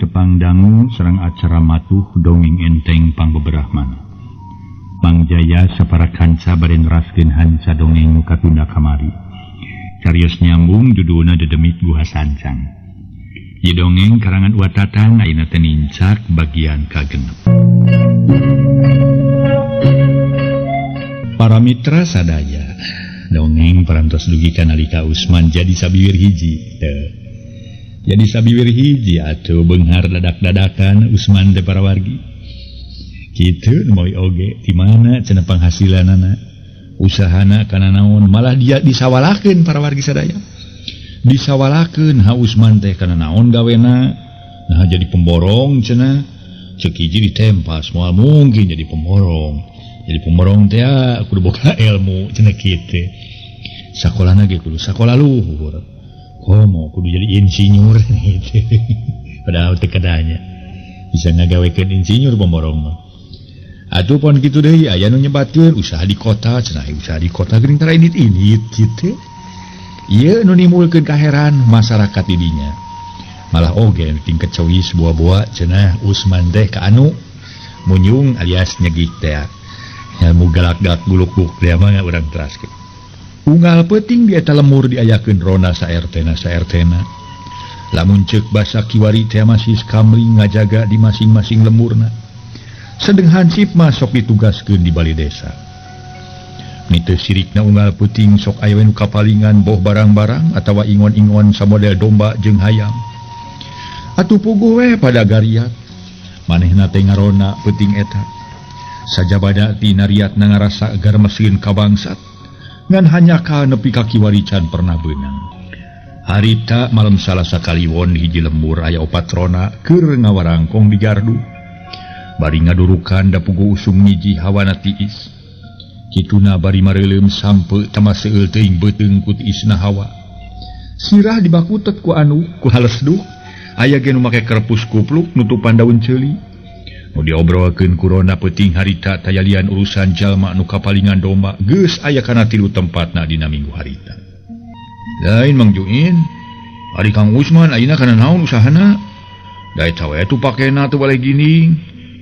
tepang dangu sareng acara matuh dongeng enteng pangbeberahmana. Mang Jaya sapara kanca bade neraskeun hanca dongeng nu katunda kamari. Carios nyambung judulna Dedemit Guha Sancang. Ieu dongeng karangan Wa Tatang ayeuna teh nincak bagian kagenep. Para mitra sadaya, dongeng parantos dugi ka nalika Usman jadi sabiwir hiji teu. Jadi sabiwir hiji atuh beunghar dadak-dadakan Usman teh para wargi. Kitu nu mawi oge di mana cenah panghasilanana, usahana kana naon, malah dia disawalakeun para wargi sadaya. Disawalakeun ha Usman teh kana naon gawena, nah jadi pemborong cenah. Ceuk hiji ditempas moal mungkin jadi pemborong. Jadi pemborong teh kudu boga ilmu cenah kitu. Sakolana ge kudu sakola luhur. Komo kudu jadi insinyur gitu. Padahal teu kedanya bisa ngagawekeun insinyur pemborong mah. Atuh pon kitu deui aya nu nyebatkeun usaha di kota cenah, usaha di kota geuning tara indit-indit kitu. Ieu nu nimbulkeun kaheran masyarakat di dinya. Malah oge tingkat cewis buah-buah cenah Usman teh ka anu munyung alias nyegik teh. Ilmu galak-galak guluk-guluk teh mah urang teraskeun. Unggal peuting di eta lemur diayakeun rona saertena saertena. Lamun ceuk basa kiwari teh masih kamling ngajaga di masing-masing lemurna. Sedeng hansip mah sok ditugaskeun di bali desa. Mite sirikna unggal peuting sok aya we nu kapalingan boh barang-barang atawa ingon-ingon samodel domba jeung hayam. Atuh puguh we pada gariat. Manehna teh ngarona peuting eta. Sajabada ti nariatna ngarasa garmesin ka bangsat. Ngan hanya ka nepi ka kiwari can pernah beunang. Harita malam Salasa kaliwon hiji lembur aya opat rona keur ngawarangkong di gardu. Bari ngadurukan da puguh usum ngiji hawana tiis. Kituna bari mareuleum sampe tamaseul teuing beuteung ku tiisna hawa. Sirah dibakutet ku anu ku halesduh, aya ge nu make kerpus kupluk nutupan daun ceuli. Nu diobrolkeun ku rona peuting harita tayalian urusan jalma nu kapalingan domba geus aya kana tilu tempatna dina minggu harita. Lain Mang Juin, ari Kang Usman ayeuna kana naon usahana? Da eta we atuh pakena teu baleh gini.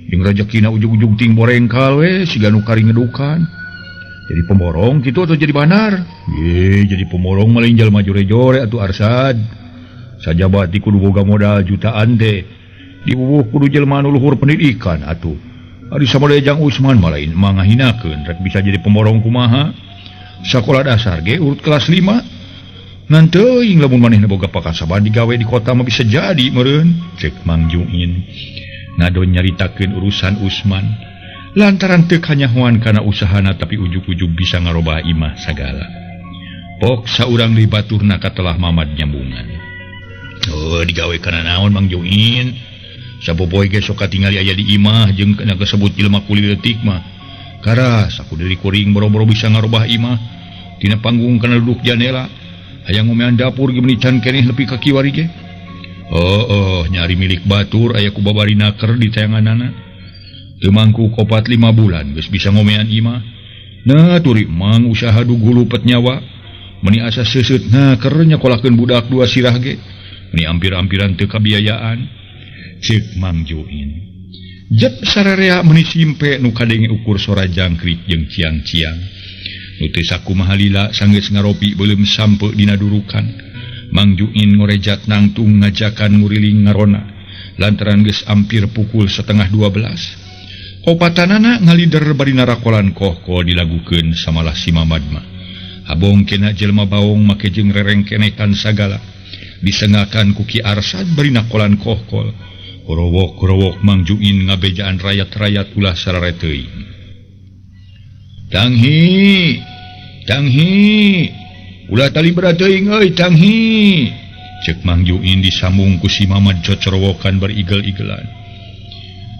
Jeung rejekina ujug-ujug ting borengkal we siga nu kari ngedukan. Jadi pemborong kitu atau jadi bandar? Ye, jadi pemborong mah lain jalma jore-jore atuh Arsad. Sajabati kudu boga modal jutaan teh. Dibubuh kudu jelema nu luhur pendidikan atuh. Ari samodel Jang Usman mah lain mah ngahinakeun rek bisa jadi pemborong kumaha. Sakola dasar ge urut kelas 5. Ngan teuing lamun manehna boga pakasaban digawe di kota mah bisa jadi meureun. Cek Mang Juin ngadon nyaritakeun urusan Usman. Lantaran teu kanyahoan kana usahana tapi ujug-ujug bisa ngarobah imah sagala. Pok saurang deui baturna katelah Mamad nyambungan. Oh, digawe kana naon Mang Juin? Sapopoe ge sok katingali aya di imah jeung kana kasebut jelema kuli leutik mah. Karas aku deui kuring boro-boro bisa ngarobah imah. Tina panggung kana duduk janela. Hayang ngomean dapur ge meuni can keneh nepi ka kiwari ge. Oh, nyari milik batur aya ku babari naker di tayanganana. Teu mangku 4-5 bulan geus bisa ngomean imah. Nah turi mang usaha dugulupet nyawa. Meuni asa seuseut naker nyakolakeun budak dua sirah ge. Meuni ampir-ampiran teu kabiayaan. Ceuk Mang Juin. Jet sararea meuni simpe nu kadenge ukur sora jangkrik jeung ciang-ciang. Nu teu sakumaha lila sanggeus ngaropi beuleum sampe dina durukan. Mang Juin ngorejat nangtung ngajakan nguriling ngarona. Lantaran geus ampir pukul 11:30. Opatanana ngalider bari narakolan kohkol dilagukeun samalah si Mamad mah. Habong kena jelema baong make jeung rerengkenekan sagala. Disengakan ku Ki Arsad bari nakolan kohkol. Korowok-korowok Mang Juin ngabejaan rayat-rayat ulah sarare teuing. Tanghi, tanghi, ulah tali berat teuing euy tanghi. Ceuk Mang Juin disambung ku si Mamad cocorowokan berigel-igelan.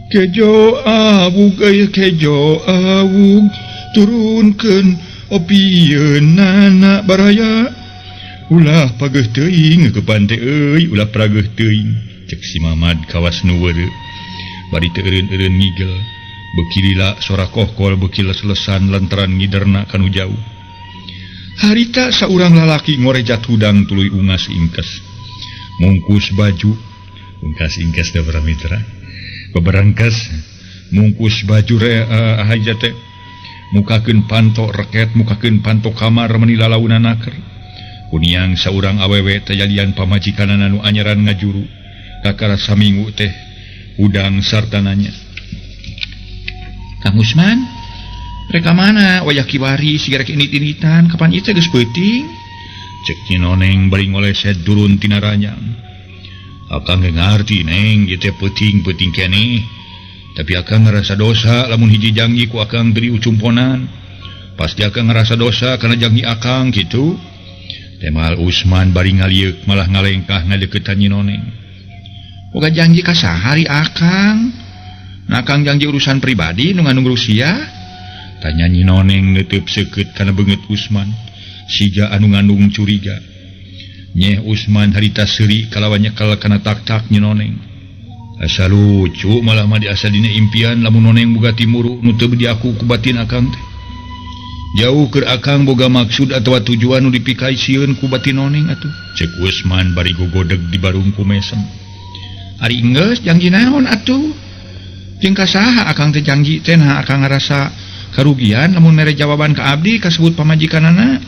Kejo awug euy kejo awug turunkeun opieunana baraya. Ulah pageuh teuing kepan teh euy ulah prageuh teuing. Cek si Mamad kawas nu weureu. Bari teu eureun-eureun ngigel. Beuki lila sora kohkol beuki les-lesan lantaran ngiderna kanu jauh. Harita saurang lalaki ngorejat hudang tuluy ungas ingkes. Mungkus baju Ungkas ingkas da para mitra. Beberangkas mungkus baju ahaja teh mukakeun panto reket mukakeun panto kamar meni lalaunan naker. Kuniang saurang awewe teh jadian pamajikanana nu anyaran ngajuru. Kakara saminggu teh udang sartananya. Kang Usman, rek ka mana wayah kiwari siga rek init-initan kapan ieu teh geus peuting? Cek Nyi Noneng bari ngoleset turun tina ranjang. Akang ge ngarti Neng ieu teh peuting-peuting keneh. Tapi akang ngerasa dosa lamun hiji janji ku akang teu diucumponan. Pasti akang ngerasa dosa karena janji akang kitu. Temal Usman bari ngalieuk malah ngalengkah ngadeukeutan Nyi Noneng. Boga janji ka saha ari akang? Nah akang janji urusan pribadi nu ngandung Rusia? Tanya Nyi Noneng neuteub seukeut kana beungeut Usman. Siga anu ngandung curiga. Nyeh Usman harita seuri kalawan nyekel kana tak-tak Nyi Noneng. Asa lucu malah mah diasa dina impian lamun Noneng boga timuru nu teu diaku ku batin akang teh. Jauh keur akang boga maksud atawa tujuan nu dipikai sieun ku batin Noneng atuh. Cek Usman bari gogodeg di barungku mesem. Ari enggeus janji naon atuh? Jeung ka saha akang teh janji teh nah akang ngarasa karugian lamun mere jawaban ka abdi kasebut pamajikanana.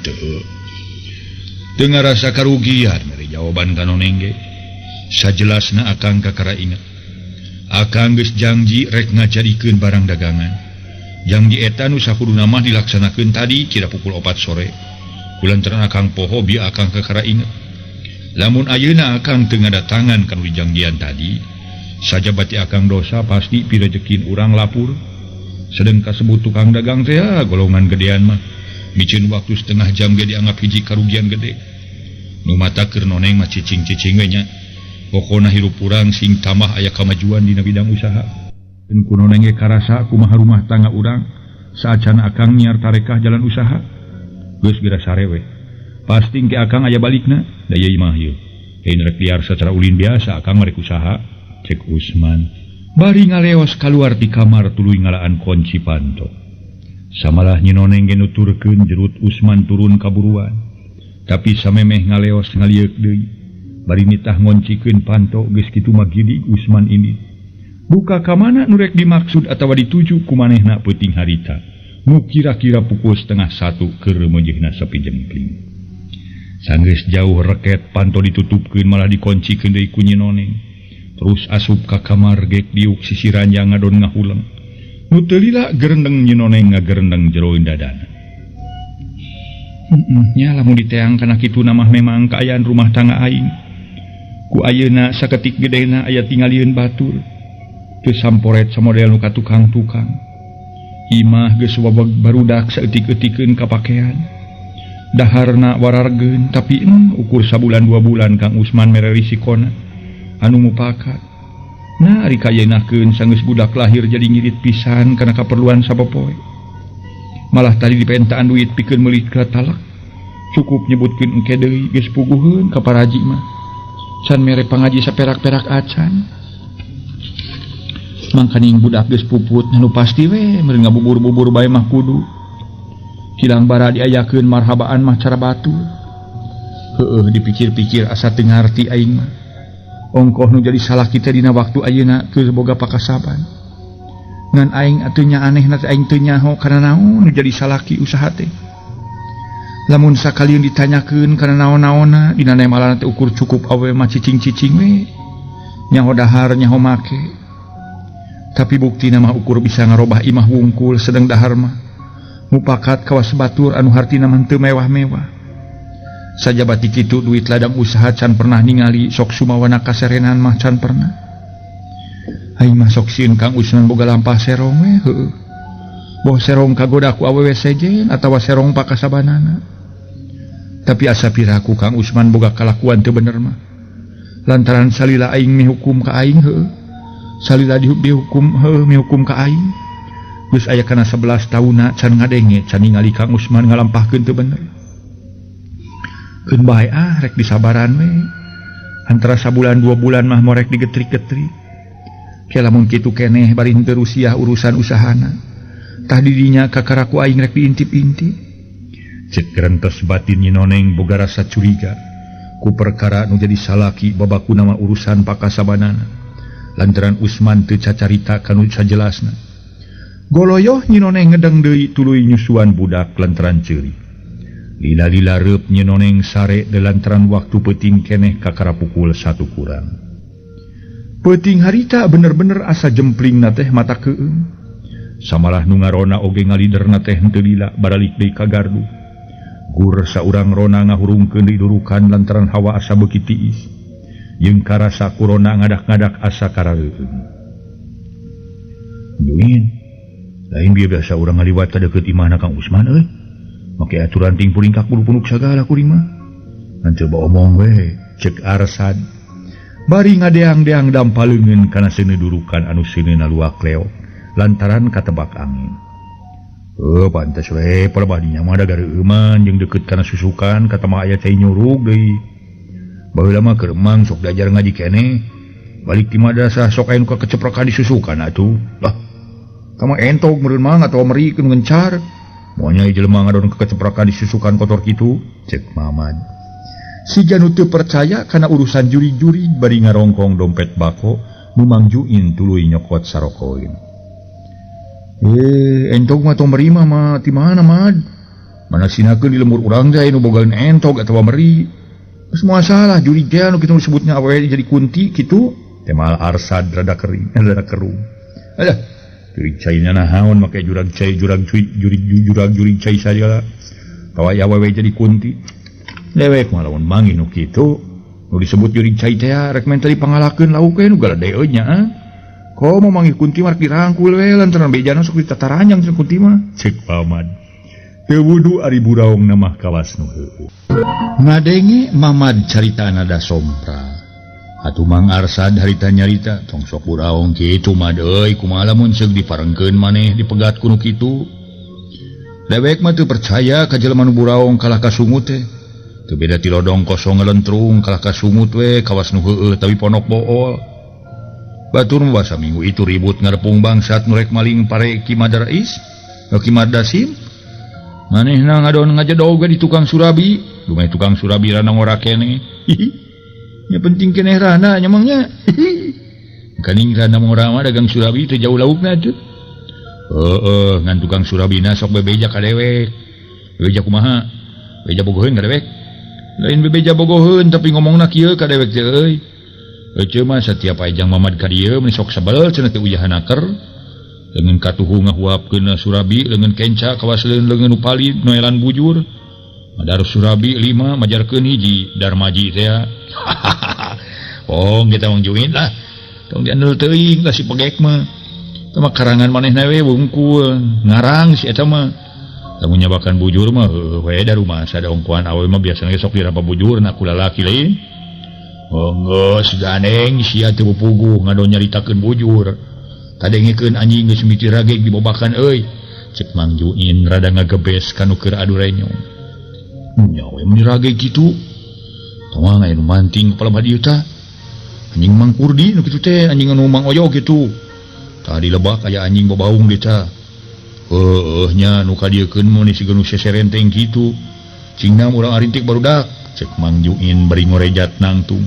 Teu. Teu ngarasa karugian mere jawaban ka Noneng ge. Sajelasna akang kakara inget. Akang geus janji rek ngajadikeun barang dagangan. Janji eta nu sakuduna mah dilaksanakeun tadi kira pukul 4 sore. Kulantaran akang poho bieu akang kakara inget. Lamun ayeuna akang teu ngadatangan kana janjian tadi, sajabati akang dosa pasti pirejekin urang lapur. Sedeng kasebut tukang dagang teh golongan gedean mah miceun waktu setengah jam ge dianggap hiji karugian gede. Nu mata keur Noneng mah cicing-cicing we nya. Pokona hirup urang sing tambah aya kamajuan dina bidang usaha. Keun ku Noneng ge karasa kumaha rumah tangga urang saacana akang nyiar tarekah jalan usaha. Geus geura sare we. Pasti engke akang aya balikna, da ieu mah ieu. Lain rek liar secara ulin biasa akang rek usaha. Cek Usman bari ngaleos kaluar di kamar tuluy ngalaan kunci panto. Samalah Nyi Noneng ge nuturkeun jerut Usman turun kaburuan. Tapi samemeh ngaleos ngalieuk deui. Bari nitah ngoncikeun panto geus kitu mah gidig Usman ini. Buka ka mana nu rek dimaksud atawa dituju ku manehna peuting harita. Nu kira-kira pukul 12:30 keur meujeuhna sapi jempling. Sanggeus jauh reket panto ditutupkeun malah dikoncikeun deui ku Nyi Noneng. Terus asup ka kamar gek diuk sisi ranjang ngadon ngahuleng. Nu teu lila gerendeng Nyi Noneng ngagerendeng jeroeun dadana. Nya lamun diteang kana kitu mah memang kaayaan rumah tangga aing. Ku ayeuna saketik gedena aya tingalieun batur. Teu samporet samodel nu ka tukang-tukang. Imah geus wabag barudak saeutik-eutikeun ka pakean. Daharna warargeun tapi ukur sabulan dua bulan Kang Usman mere risikona anu mupakat. Nah ari kayenakeun sanggeus budak lahir jadi ngirit pisan kana kaperluan sapopoe. Malah tadi dipentaan duit pikeun meuli talak. Cukup nyebutkeun engke deui geus puguheun ka paraji mah. Can mere pangaji saperak-perak acan. Mangkaning budak geus puput nu pasti we meureun ngabubur-bubur bae mah kudu. Kilang bara diayakeun marhabaan mah cara batur. Heueuh dipikir-pikir asa teu ngarti aing mah. Ongkoh nu jadi salah kita dina waktu ayeuna keur boga pakasaban. Ngan aing atuh nya anehna teh aing teu nyaho kana naon nu jadi salaki usaha teh. Lamun sakalian ditanyakeun kana naon-naonna dina nemalana teh ukur cukup awe mah cicing-cicing we. Nyaho dahar nyaho make. Tapi buktina mah ukur bisa ngarobah imah wungkul sedeng dahar mah. Mupakat kawas batur anu hartina mah teu mewah-mewah. Sajabati kitu duit ladang usaha can pernah ningali sok sumawana kaserenan mah can pernah. Aing mah sok sieun Kang Usman boga lampah serong we heueuh. Boh serong kagoda ku awewe sejen atawa serong pakasabanana. Tapi asa piraku Kang Usman boga kalakuan teu bener mah. Lantaran salila aing mihukum ka aing heueuh. Salila dihukum heueuh mihukum ka aing. Geus aya kana 11 taunna can ngadenge can ningali Kang Usman ngalampahkeun teu bener. Keun bae ah rek disabaran we. Antara sabulan 2 bulan mah morek digetrik-getrik. Ke lamun kitu keneh bari henteu rusiah urusan usahana. Tah didinya kakara ku aing rek diintip-intip. Cek gerentes batin Nyi Noneng boga rasa curiga. Ku perkara nu jadi salaki babaku nama urusan pakasabanana. Lantaran Usman teu cacarita kanu sajelasna. Goloyoh Nyi Noneng ngedeng deui tuluy nyusuan budak lantaran ceuri. Lila-lila reup Nyi Noneng sare de lantaran waktu peuting keneh kakara pukul 1 kurang. Peuting harita bener-bener asa jempling na teh mata keueung. Samalah nu ngarona oge ngaliderna teh henteu lila baralik deui ka gardu. Gur saurang rona ngahurungkeun deui durukan lantaran hawa asa beuki tiis. Jeung karasa kurona ngadak-ngadak asa karareueung. Nyuin, lain bieu biasa urang ngaliwat ka deukeut imahna Kang Usman euy. Make aturan ting puringkak bulu punuk sagala kuring mah. Ngan coba omong we, cek Arsad. Bari ngadeang-deang dampaleungeun kana seuneu durukan anu seuneuna luak leo lantaran katebak angin. Pantes we palebah dinya mah da gareueuman jeung deukeut kana susukan katama aya cai nyurug deui. Baheula mah keur emang sok diajar ngaji keneh. Balik ti madrasah sok aya nu kakeceprokan di susukan atuh. Lah, kama entog meureun mang atawa meri keur ngencar. Moal nya jelema ngadon kakeceprokan di susukan kotor kitu, cek Mamad. Si Janu teu percaya kana urusan juri-juri bari ngarongkong dompet bako nu Mang Juin tuluy nyokot sarokoin. Entog mah tong meri mah mah ti mana Mad? Mana sinakeun di lembur urang teh nu bogaeun entog atawa meri. Geus moal salah juri teh anu kitu disebutna awewe jadi kunti kitu. Temal Arsad rada kering, rada keruh. Alah, jurig cai nya naon make jurag cai jurag cuy jurig jurag jurig cai sagala. Tawa awewe jadi kunti. Dewek mah lamun manggih nu kitu nu disebut jurig cai teh rek menta dipangalakeun lauk we nu galadeeun nya. Komo manggih kunti mah dirangkul we lantaran bejana sok ditataranjang cenah kunti mah. Cek Mamad. Teu wudu ari buraong mah kawas nu heueuh. Ngadenge Mamad carita nada sompra. Atuh Mang Arsad harita nyarita tong sok buraong kitu mad euy kumaha lamun seug diparengkeun maneh dipegat ku nu kitu. Dewek mah teu percaya ka jelema nu buraong kalah ka sungut teh. Teu beda ti lodong kosong ngelentrung kalah ka sungut we kawas nu heueuh tapi ponok bool. Batur mah saminggu itu ribut ngarepung bangsat nu rek maling pare Ki Madarais, Ki Madasim. Manehna ngadon ngajedog di tukang surabi, dumeh tukang surabi rana ngora keneh. Nya penting keneh rana nya mang nya. Kaning rana ngora mah dagang surabi teu jauh laukna atuh. Heueuh, ngan tukang surabina sok bebeja ka dewek. Bebeja kumaha? Bebeja bogoheun ka dewek. Lain bebeja bogoheun tapi ngomongna kieu ka dewek teh euy. Ece mah setiap ajang Mamad ka dieu meuni sok sebel cenah teh uyahan aker. Leungeun katuhu ngahuapkeun surabi, leungeun kenca kawas leungeun nu palid noelan bujur. Madar surabi 5 majarkeun hiji Darmaji teh. Oh, kita Mang Juin lah. Tong diandel teuing lah si pegek mah. Tah mah karangan manehna we wungkul, ngarang si eta mah. Lamun nyabakan bujur mah heueuh we da rumah sada ongkohan awe mah biasana ge sok dirapa bujur na ku lalaki lain. Geus ganeng sia teu puguh ngadon nyaritakeun bujur. Kadengekeun anjing geus mimiti rageg dibobakan euy. Cek Mang Juin rada ngagebes ka nu keur adu renyong. Nya we mun rageg kitu. Tong aya nu manting palebah dieu tah. Anjing Mang Kurdi nu kitu teh anjing anu Mang Oyo kitu. Tadi lebak aya anjing babaung deui tah. Heueuh nya nu kadieukeun mun siga nu seserenteng kitu. Cingna urang arintik barudak. Cek Mang Juin bari ngorejat nangtung.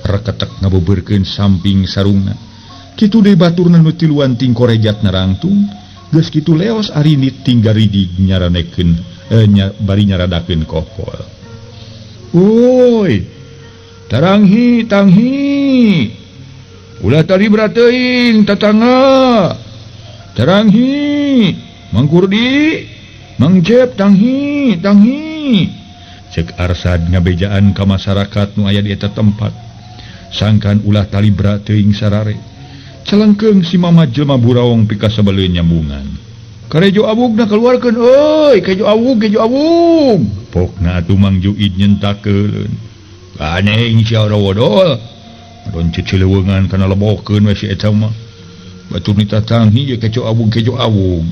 Reketek ngabebeurkeun samping sarungna. Kitu deui baturna nu tiluan ting korejat narangtung. Geus kitu leos arinit tinggal ridig nyaranekeun bari nyaradakeun kokol. Woi, taranghi tanghi. Ulah tali berateuing tatangga. Taranghi, Mang Kurdi, Mang Jep tanghi, tanghi. Cek Arsad ngabejaan ka masyarakat nu aya di eta tempat. Sangkan ulah tali berateuing sarare. Celengkeung si Mama jelema buraong pikasebeleun nyambungan. Karejo awugna keluarkeun euy, kejo awug, kejo awug. Pokna atuh Mang Juid nyentakeun. Ganeng sia rawodol. Adon cecileuweungan kana lebokeun we si eta mah. Batur ditatanghi ye kejo awug, kejo awug.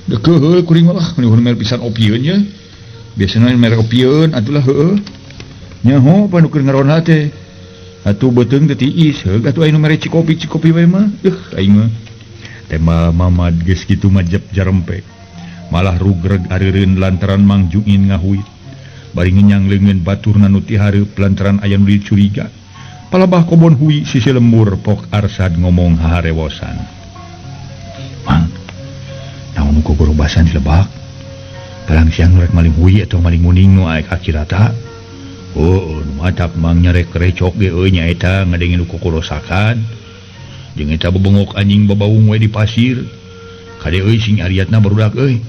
Deukeuheul kuring mah lah, meni mer pisan opieun ye. Biasana mere opieun atulah heueuh. Nyaho pa nu keur ngarona teh. Atuh beuteung teh tiis, heuh atuh aya nu mere cikopi, cikopi we mah. Deuh aing mah. Tema Mamad geus kitu majep jarempek. Malah rugreg areureun lantaran Mang Juin ngahuit. Bari ngenyang leungeun baturna nu ti hareup lantaran aya nu dicuriga. Palebah kobon hui sisi lembur Pok Arsad ngomong haharewosan. Mang, naon nu gogorobasan di lebak? Palang siang rek maling hui atau maling muning nu aek akirata? Oh, nu matak mang nyarek recok ge euy nyaeta ngadenge nu kokorosakan. Jeung eta bebengok anjing babaung we di pasir. Kade euy sing ariatna barudak euy.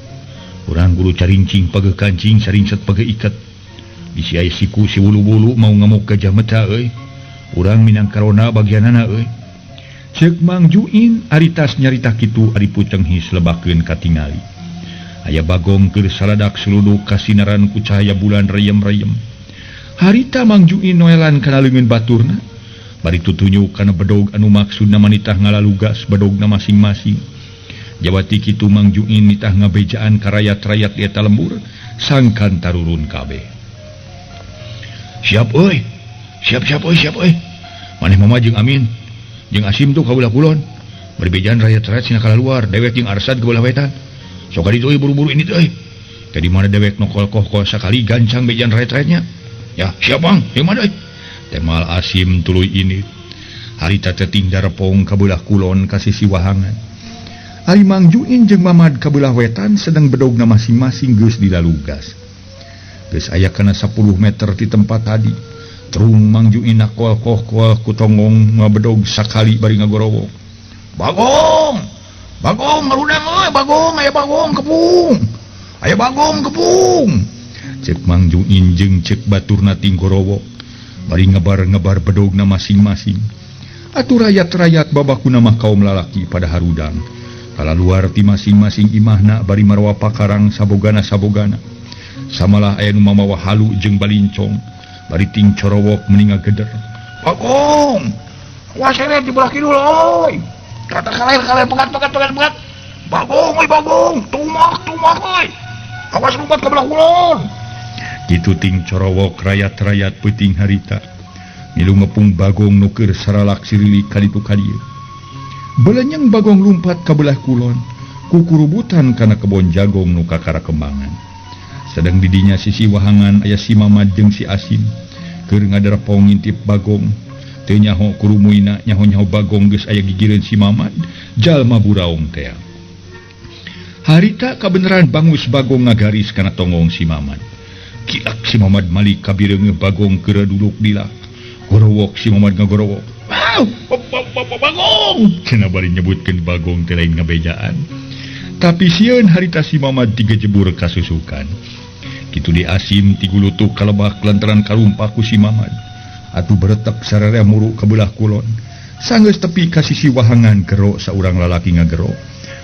Urang kudu carincing pageuh kancing saringset pageuh iket. Bisi aya siku si wulu-wulu mau ngamuk gajah meta euy. Urang minang karona bagianana euy. Ceuk Mang Juin ari tas nyarita kitu ari pucenghis lebakeun katingali. Aya bagong keur saladak suluduk kasinaran ku cahaya bulan reyem-reyem. Harita Mang Juin noelan kana leungeun baturna. Bari tutunjuk kana bedog anu maksudna manitah ngalalugas bedogna masing-masing. Jawati kitu Mang Juin nitah ngabejaan ka rayat-rayat di eta lembur sangkan tarurun kabeh. Siap euy. Siap-siap euy, siap euy. Maneh mama jeung Amin jeung Asim tuh ka belah kulon. Bari bejaan rayat-rayat cenah kalaluar, dewek jeung Arsad ka belah wetan. Sok ka ditu euy buru-buru ini teh euy. Teh di mana dewek nokol koh-koh sakali gancang bejaan rayat-rayatnya. Ya, siap Bang, di mana euy? Temal Asim tuluy ini. Harita teh tinggal repong ka belah kulon ka sisi wahangan. Ari Mang Juin jeung Mamad ka belah wetan sedang bedogna masing-masing geus dilalugas. Geus aya kana 10 meter ti tempat tadi. Terung Mang Juin nakol koh-koh ku tonggong ngabedog sakali bari ngagorowok. Bagong! Bagong ngarudang euy, bagong aya bagong kepung. Aya bagong kepung. Ceuk Mang Juin jeung ceuk baturna tinggorowok. Bari ngebar-ngebar bedogna masing-masing. Atuh rayat-rayat babakuna mah kaum lalaki pada harudang. Kalaluar ti masing-masing imahna bari marwa pakarang sabogana-sabogana. Samalah aya nu mamawa halu jeung balincong. Bari ting corowok meni ngageder. Bagong! Awas seret di belah kidul euy. Kata kaler-kaler pegat pegat pegat pegat. Bagong euy bagong, tumak tumak euy. Awas lumpat ka belah kulon. Kitu ting corowok rayat-rayat peuting harita. Milu ngepung bagong nu keur saralak sirilik ka ditu ka dieu. Belenyeng bagong lumpat ka belah kulon, kukurubutan kana kebon jagong nu kakara kembangan. Sedang didinya sisi wahangan aya si Mamad jeung si Asim keur ngaderpong ngintip bagong. Teu nyaho kurumuina nyaho-nyaho bagong geus aya gigireun si Mamad, jalma buraung teh. Harita kabeneran bangus bagong ngagaris kana tonggong si Mamad. Kiak si Mamad malik kabireungeuh bagong keur duduk dilak. Gorowok si Mamad ngagorowok. Wow, bagong! Cenah bari nyebutkeun bagong teh lain ngabejaan. Tapi sieun harita si Mamad tigejebur kasusukan. Kitu di Asim tigulutuk kalebak lantaran karumpak ku si Mamad. Atuh beretek sararea muru ka belah kulon. Sanggeus tepi ka sisi wahangan gero saurang lalaki ngagero.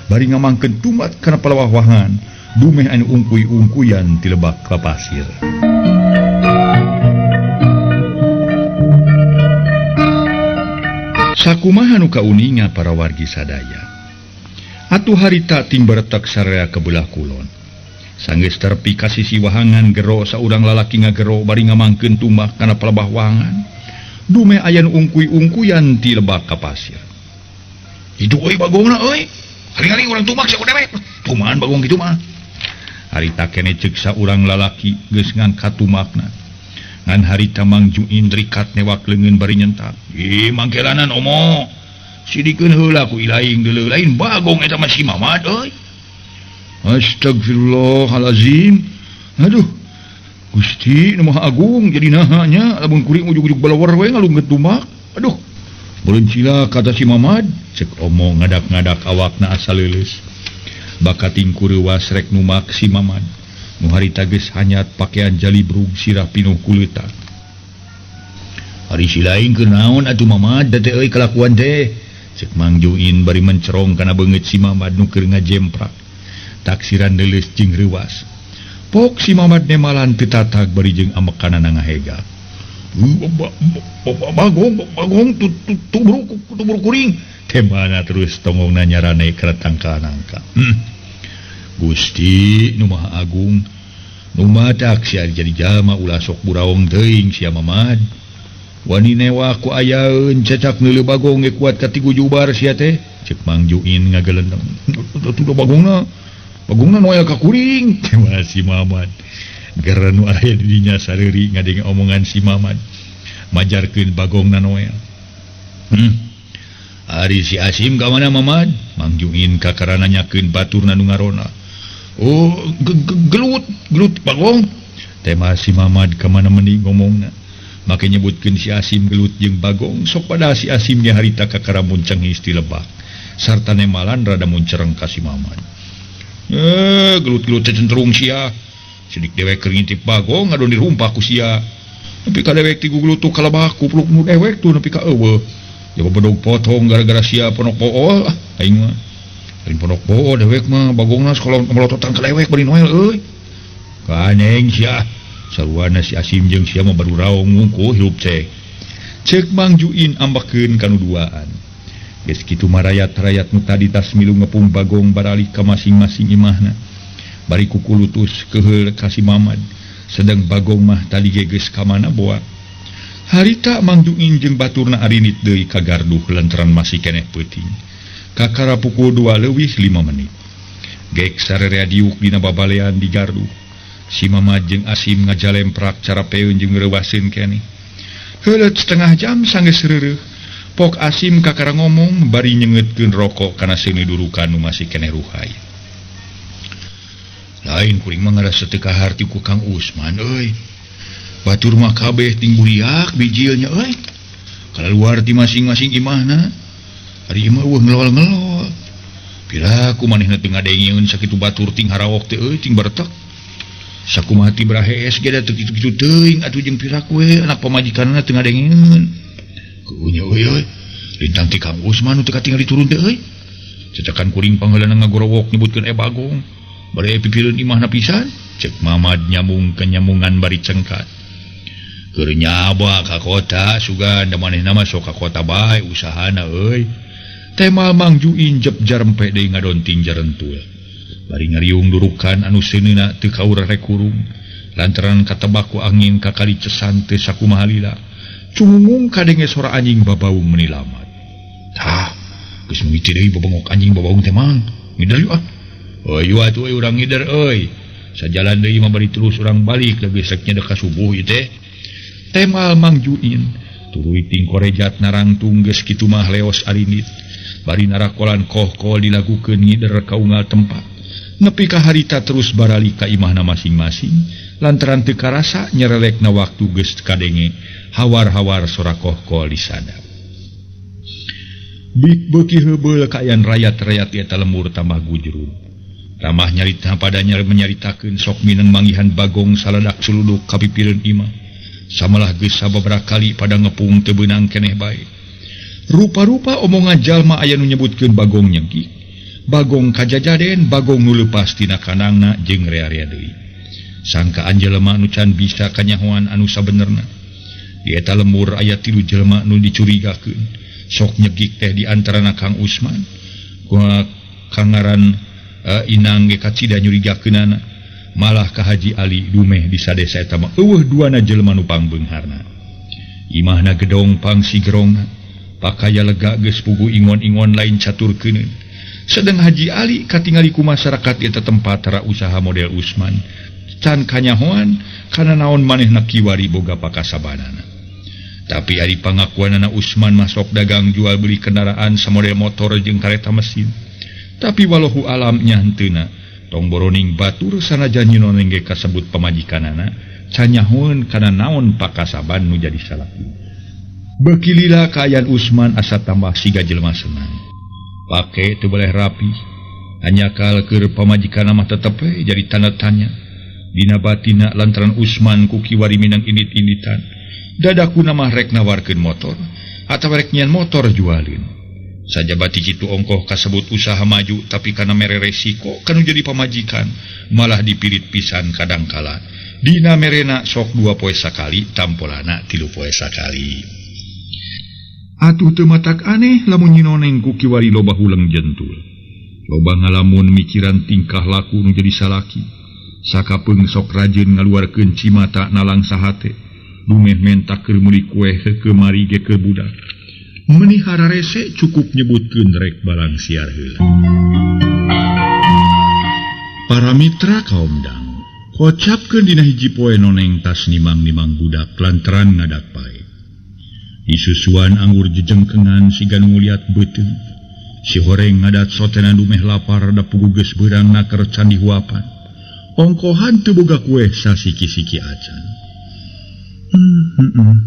Bari ngamangkeun tumat kana palawah wahangan, dumeh anu ungkuy-ungkuyan ti lebak ka pasir. Sakumaha nu kauninga para wargi sadaya. Atuh harita ting beretek sararea ka belah kulon. Sanggeus terpi ka sisi wahangan gero saurang lalaki ngagero bari ngamangkeun tumbak kana palebah wahangan. Dumeh aya nu ungkuy-ungkuyan ti lebak ka pasir. Hidup euy bagongna euy. Hari-hari urang tumbak sia dewek. Kumahan bagong kitu mah. Harita kene ceuk saurang lalaki geus ngangkat tumbakna. Ngan harita Mang Juin rikat newak leungeun bari nyentak. Ih mangkelanan omo. Sidikeun heula ku ilaing deuleu lain bagong eta mah si Mamad euy. Astagfirullahalazim. Aduh. Gusti nu Maha Agung jadi naha nya lamun kuring ujug-ujug balawer we ngalungkeut tumbak. Aduh. Beureun kata si Mamad, ceuk omo ngadak-ngadak awakna asa leuleus. Bakating kureuwas rek numak si Mamad. Nu harita geus hanyat pakean jalibrug sirah pinuh kuleutak. Ari si lain keur naon atuh Mamad da teh euy kalakuan teh. Ceuk Mang Juin bari mencerong kana beungeut si Mamad nu keur ngajemprak. Taksiran leuleus jeung reuwas. Pok si Mamad nemalan teu tatag bari jeung amekanana ngahega. Bagong bagong tubruk kuring. Temana terus tonggongna nyarane kana tangkal nangka. Gusti nu Maha Agung nu matak sia jadi jalma ulah sok buraong teuing sia Mamad. Wani newa ku ayaeun cecak neuleuh bagong ge kuat ka tigu jubar sia teh. Ceuk Mang Juin ngagelendeng. Tuh bagongna. Bagongna noel ka kuring. Tema si Mamad. Gerenu nu aya di dinya sareuri ngadenge omongan si Mamad. Majarkeun Bagong na Noel. Ari si Asim ka mana Mamad? Mang Juin kakara nanyakeun baturna nu ngarona. Oh, gelut, gelut Bagong. Tema si Mamad ka mana meuni ngomongna. Make nyebutkeun si Asim gelut jeung Bagong, sok pada si Asim ge harita kakara muncengis ti lebak. Sarta nemalan rada muncereng ka si Mamad. Gelut-gelut cenderung sia. Sidik dewek keur ngintip Bagong ngadon dirumpak ku sia. Nepi ka dewek ti gugulutuk ka lebak kupluk nu dewek tuh nepi ka eueuh. Ya bedog potong gara-gara sia ponok pool ah aing mah. Lain ponok pool dewek mah Bagongna sekolah melototan ka dewek bari Noel euy. Kaneng sia. Sarwana si Asim jeung sia mah baru raong ngungku hirup teh. Ceuk Mang Juin ambakeun kanu duaan. Geus kitu mah rayat-rayat nu tadi tas milu ngepung Bagong baralih ka masing-masing imahna. Bari kukulutus keheul ka si Mamad. Sedang Bagong mah tadi ge geus ka mana boa. Harita Mang Juin jeung baturna arinit deui ka garduh lantaran masih keneh peuting. Kakara pukul 2:05. Gek sarerea diuk dina babalean di garduh. Si Mamad jeung Asim ngajalemprak carapeun jeung reuwaseun keneh. Heuleut setengah jam sanggeus reureuh. Pok Asim kakara ngomong bari nyengetkeun rokok kana seuneu durukan nu masih keneh ruhay. Lain kuring mah ngarasa teu kaharti ku Kang Usman euy. Batur mah kabeh ting buriak bijilnya euy. Kaluar ti masing-masing imahna. Ari imah eueuh ngelol-ngelol. Piraku manehna teu ngadengeun sakitu batur ting harawok teh euy ting bertek. Sakumaha ti brahees ge da teu kitu-kitu teuing atuh jeung piraku we anak pamajikanna teu ngadengeun. Keunya euy euy. Lintang ti Kang Usman nu teu katingali turun teh euy. Cacakan kuring pangheulana ngagorowok nyebutkeun Bagong. Bari pipireun imahna pisan, cek Mamad nyambung kenyamungan bari cengkat. Keur nyaba ka kota sugan da manehna mah sok ka kota bae usahana euy. Temal Mang Juin jep jarempe deui ngadonting jarentul. Bari ngariung durukan anu seuneuna teu kaur rek kurung. Lantaran katebak ku angin kakali cesan teu sakumaha lila. Cungungung kadenge sora anjing babaung meuni lamat. Tah, geus mimiti deui bobongok anjing babaung teh Mang. Ngider yuk ah. Euy atuh euy urang ngider euy. Sajalan deui mah bari terus urang balik leuwih seknya deuk ka subuh ieu teh. Temal Mang Juin tuluy ting korejat narangtung geus kitu mah leos arinit. Bari narakolan kohkol dilakukeun ngider ka unggal tempat. Nepi ka harita terus barali ka imahna masing-masing lantaran teu karasa nyerelekna waktu geus kadenge hawar-hawar sora kohkol disadap. Bik beuki heubeul kaayaan rayat-rayat eta lemur tambah gujrug. Ramah nyarita padanya menyaritakeun sok mineng manggihan Bagong saladak suluduk ka pipireun imah. Samalah geus sababaraha kali pada ngepung teu beunang keneh bae. Rupa-rupa omongan jalma aya nu nyebutkeun Bagong nyengki. Bagong kajajaden, Bagong nu leupas tina kanangna jeung rea-rea deui. Sangkaan jelema nu can bisa kanyahoan anu sabenerna. Di eta lemur aya 3 jelema nu dicurigakeun. Sok nyegik teh di antarana Kang Usman. Kumaha kangaran Inang ge kacida nyurigakeunana. Malah ka Haji Ali dumeh di sadesa eta mah eueuh duana jelema nu pangbeungharna. Imahna gedong pangsigerongna, pakaya lega geus puguh ingon-ingon lain caturkeuneun. Sedeng Haji Ali katingali ku masyarakat eta tempat tara usaha model Usman. Can kanyahoan kana naon manehna kiwari boga pakasabanana. Tapi ari pangakuanana Usman mah sok dagang jual beli kendaraan samodel motor jeung kareta mesin. Tapi walahu alam nyanteuna tong boroning batur sanajan nyinoneng ge kasebut pamajikanana canyahoeun kana naon pakasaban nu jadi salaki. Beuki lila kaayaan Usman asa tambah siga jelema senang. Pake teu boleh rapi, anyakal keur pamajikanna mah tetep we jadi tanda tanya. Dina batina lantaran Usman ku kiwari minang indit-inditan. Dadakuna mah rek nawarkeun motor atawa rek nyian motor jualin. Sajabati kitu ongkoh kasebut usaha maju tapi kana mere resiko kanu jadi pamajikan malah dipirit pisan kadangkala. Dina merena sok 2 poe sakali tampolana 3 poe sakali. Atuh teu matak aneh lamun nyinoneng ku kiwari loba huleng jentul. Loba ngalamun mikiran tingkah laku nu jadi salaki. Sakapeung sok rajin ngaluarkeun cimata nalang sahate. Dumeh menta keur meuli kueh kemari ge keur budak. Meuni hararese cukup nyebutkeun rek balang siar heula. Para mitra kaum dang, Kocapkeun dina hiji poe noneng tas nimang-nimang budak lantaran ngadak pae. Disusuan anggur jejengkengan siga nu nguliat beuteung. Si horeng ngadat sotena dumeh lapar da pugu geus beurang naker can dihuapan. Ongkohan teu boga kueh sasiki-siki acan.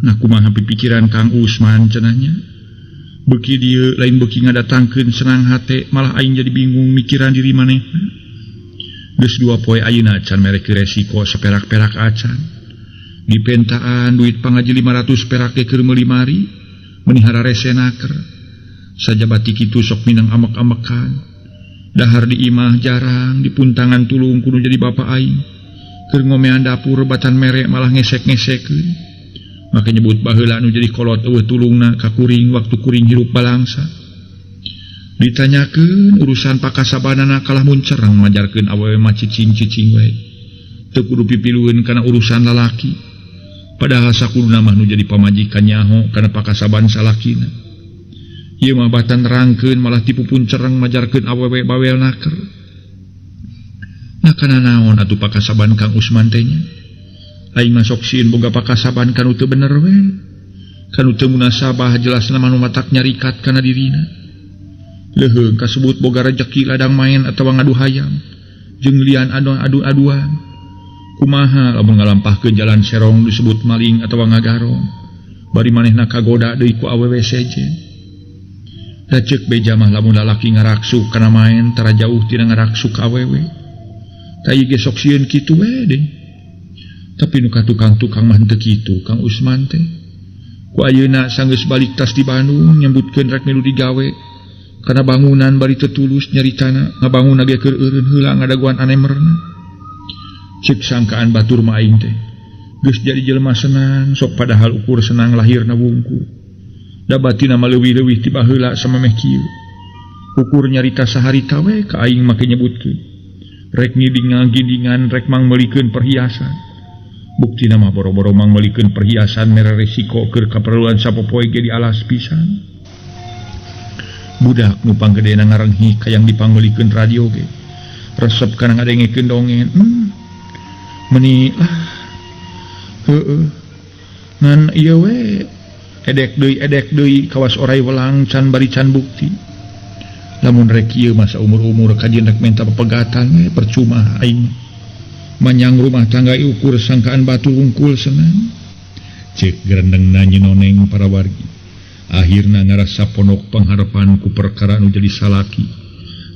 Nah kumaha pipikiran Kang Usman cenahnya. Beuki dieu lain beuki ngadatangkeun senang hate malah aing jadi bingung mikiran diri manehna. Geus dua poe ayeuna can mere resiko saperak-perak acan. Dipentaan duit pangaji 500 perak ge keur meuli mari meuni hararese naker. Sajabati kitu sok minang amek-amekan. Dahar di imah jarang dipuntangan tulung kudu jadi bapa aing. Keur ngomean dapur batan mere malah ngesek-ngesekeun. Maka nyebut baheula nu jadi kolot eueuh tulungna ka kuring waktu kuring hirup balangsa. Ditanyakeun urusan pakasabanana kalah muncerang majarkeun awewe mah cicing-cicing we. Teu kudu pipilueun kana urusan lalaki. Padahal sakuduna mah nu jadi pamajikan nyaho kana pakasaban salakina. Ieu mah batan nerangkeun malah tipu puncereng majarkeun awewe bawel naker. Nah kana naon atuh pakasaban Kang Usman teh nya? Aing mah sok sieun boga pakasaban kanu teu bener we. Kanu teu munasabah jelasna mah nu matak nyarikat kana dirina. Leuheung kasebut boga rejeki ladang main atawa ngadu hayam jeung lian adu-aduan. Kumaha lamun ngalampahkeun jalan serong disebut maling atawa ngagarong. Bari manehna kagoda deui ku awewe sejen. Da ceuk beja mah lamun lalaki ngaraksuk kana main tara jauh tina ngaraksuk ka awewe. Tai ge sok sieun kitu we deui. Tapi nu ka tukang-tukang mah henteu kitu Kang Usman teh. Ku ayeuna sanggeus balik tas di Bandung nyebutkeun rek milu digawe. Kana bangunan bari teu tulus nyaritana ngabangunna ge keur eureun heula ngadaguan anemerna. Ceuk sangkaan batur mah aing teh. Geus jadi jelema senang sok padahal ukur senang lahirna wungkul. Da batina mah leuwih-leuwih ti baheula samemeh kieu. Ukur nyarita saharita we ka aing make nyebutkeun. Rek ngidingan-gidingan rek mangmeulikeun perhiasan. Buktina mah boro-boro mangmeulikeun perhiasan mere resiko keur kaperluan sapopoe ge dialas pisan. Budak nu panggedena ngarenghih kayang dipangmeulikeun radio ge. Resep kana ngadengekeun dongeng. Meni ah heueuh ngan ieu we edek deui kawas orai welang can bari can bukti. Lamun rek ieu masa umur-umur kajian rek minta pepegatan we percuma aing. Manyang rumah tangga ukur sangkaan batu wungkul senang. Cek gerendengna nyinoneng para wargi. Akhirna ngarasa ponok pangharepan ku perkara nu jadi salaki.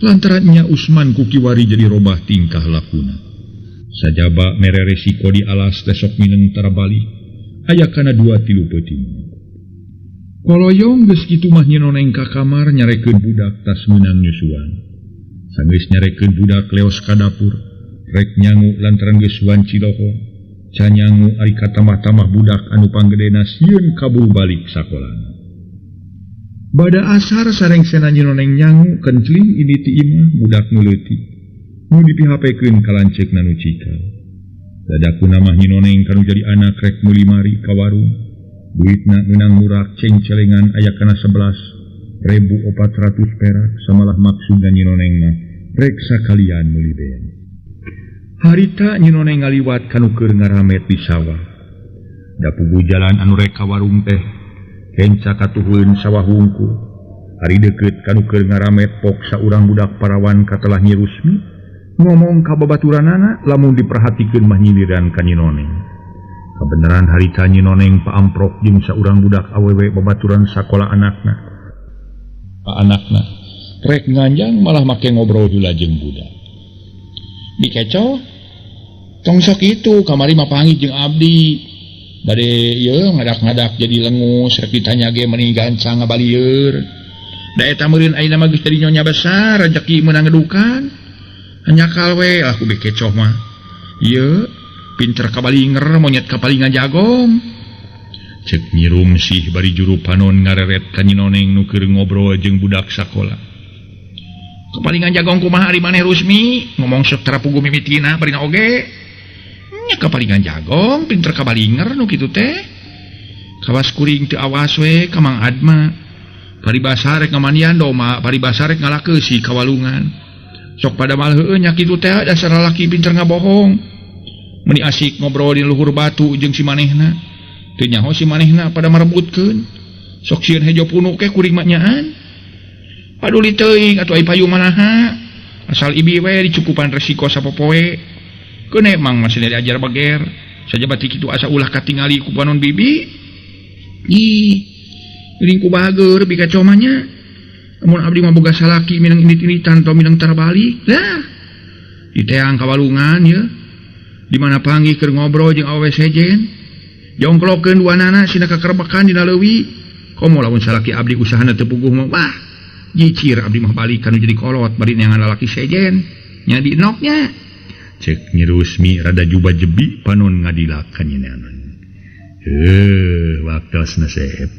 Lantaran nya Usman ku kiwari jadi robah tingkah lakuna. Sajaba mere resiko di alas teh sok mineng tara balik. Aya kana 2-3 peuting. Koloyong geus kitu mah nyinoneng ka kamar nyarekeun budak tas meunang nyusuan. Sanggeus nyarekeun budak leos ka dapur. Rek nyangu lantaran geus wanci lohor. Canyangu ari katamah-tamah budak anu panggedena sieun kaburu balik sakolana. Bada asar sarengsena nyinoneng nyangu kencling ini ti imah budak nu leutik. Nu dipihapekeun ka lanceukna nu cikal. Dadakuna mah nyinoneng kanu jadi anak rek meuli mari ka warung. Duitna meunang murak cengcelengan aya kana 11.400 perak samalah maksudna nyinoneng mah rek sakalian meuli bean. Harita nyinoneng ngaliwat kanu keur ngaramet di sawah. Da puguh jalan anu rek ka warung teh kenca katuhueun sawah wungkul. Ari deukeut kanu keur ngaramet pok saurang budak parawan katelah Nyi Rusmi ngomong ka babaturanana lamun diperhatikeun mah nyindiran ka nyinoneng. Kabeneran harita nyinoneng paamprok jeung saurang budak awewe babaturan sakola anakna. Anakna rek nganjang malah make ngobrol heula jeung budak. Dikecoh tong sok itu kamari mah panggih jeung abdi. Bade ieu ngadak-ngadak jadi lengus rek ditanya ge meuni gancang ngabalieur. Da eta meureun ayeuna mah geus jadi nyonya besar rejeki meunang ngedukan. Nyakal we lah ku dikecoh mah. Ieu pinter kabalinger monyet kapalingan jagong. Cek Nyi Rumsih bari juru panon ngareret ka nyinoneng nu keur ngobrol jeung budak sakola. Kapalingan jagong kumaha ari maneh Rusmi ngomong sok tara puguh mimitina barina oge. Nya kapalingan jagong pinter kabalinger nu kitu teh. Kawas kuring teu awas we ka Mang Adma. Paribasa rek ngamandian doma, paribasa rek ngalakeusi ka walungan. Sok pada mal heueuh nya kitu teh dasar lalaki pinter ngabohong. Meni asik ngobrol di luhur batu jeung si manehna. Teu nyaho si manehna pada marebutkeun. Sok sieun hejo punuk ke kuring mah nyaan. Paduli teuing atuh ai payu manaha. Asal ibi we dicukupan resiko sapopoe. Keun emang masih diajar bager. Saja batik kitu asa ulah katingali ku panon bibi. Ih, geuning ku bager bi kacomanya. Mun abdi mah boga salaki minang indit-inditan tong minang tarbalik. Lah, diteang ka walungan ye. Di mana panggih keur ngobrol jeung awewe sejen. Jongklokeun duanana sina kakerbekan dina leuwi. Komo lamun salaki abdi usahana teu puguh mah wah, jicir abdi mah balik kanu jadi kolot bari neangan lalaki sejen. Nya di enoknya. Cek Nyi Rusmi rada juba jebi panon ngadilak ka Nyi Nanon. Waktosna sehep.